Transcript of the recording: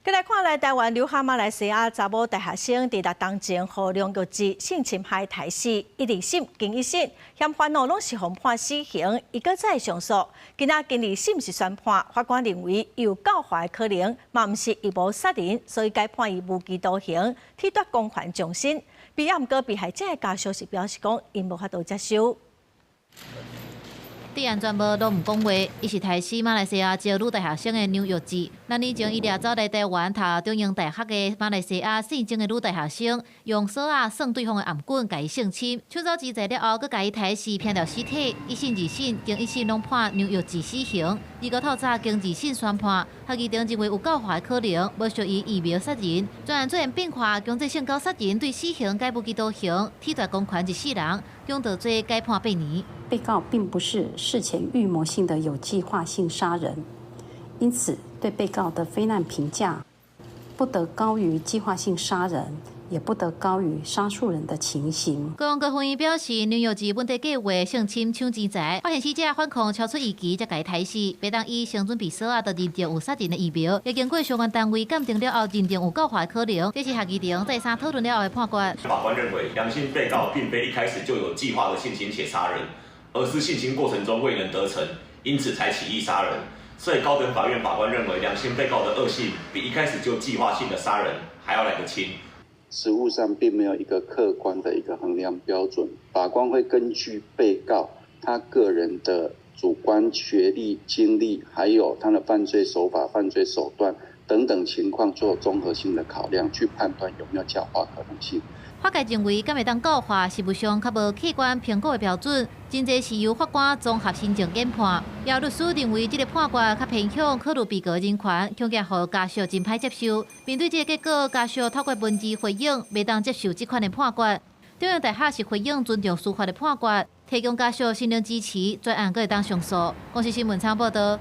閣來看來台灣留學馬來西亞查某大學生，佇六冬前予梁玉志性侵害刣死，伊二審兼一審嫌犯哦攏是予判死刑，伊閣再上訴。今仔經二審是宣判，法官認為有教化的可能，嘛毋是預謀殺人，所以改判伊無期徒刑，褫奪公權終身。毋過被害者的家屬是表示講，𪜶無法度接受。對安全帽攏毋講話，伊是刣死馬來西亞籍女大學生的梁玉志。6年前，伊掠走來台灣讀中央大學的馬來西亞姓鄭的女大學生，用索仔算對方的頷頸，共伊性侵，搶走錢財了後，閣共伊刣死，拚掉屍體。一審、二審經一審攏判梁玉志死刑。2號透早經二審宣判，合議庭認為有教化的可能，無屬於預謀殺人。專案罪嫌變化，強制性交殺人對死刑改無期徒刑，褫奪公權一世人，強盜罪改判8年。被告並不是事前預謀性的有計劃性殺人，因此對被告的非難評價不得高於計劃性殺人，也不得高於殺數人的情形。高雄高法院表示，梁玉志本底計劃性侵搶錢財，發現死者反抗超出預期，才共伊刣死。袂當以先準備索仔就認定有殺人的預謀，也經過相關單位鑑定了後，認定有教化的可能。這是合議庭再三討論了後的判決。法官認為，梁姓被告並非一開始就有計劃的性侵且殺人，而是性侵過程中未能得逞，因此才起意殺人。所以高等法院法官認為，梁姓被告的惡性比一開始就計劃性的殺人還要來得輕。實務上並沒有一個客觀的一個衡量標準，法官會根據被告他個人的主觀學歷、經歷，還有他的犯罪手法、犯罪手段等等情況做綜合性的考量，去判斷有沒有教化可能性。法界認為，敢會當教化，實務上較無客觀評估的標準，真濟是由法官綜合心證研判。也有律師認為，這個判決較偏向考慮被告人權，恐驚予家屬真歹接受。面對這個結果，家屬透過文字回應，袂當接受這款的判決。中央大學是回應尊重司法的判決，提供家屬心靈支持，專案閣會當上訴。公視新聞採報道。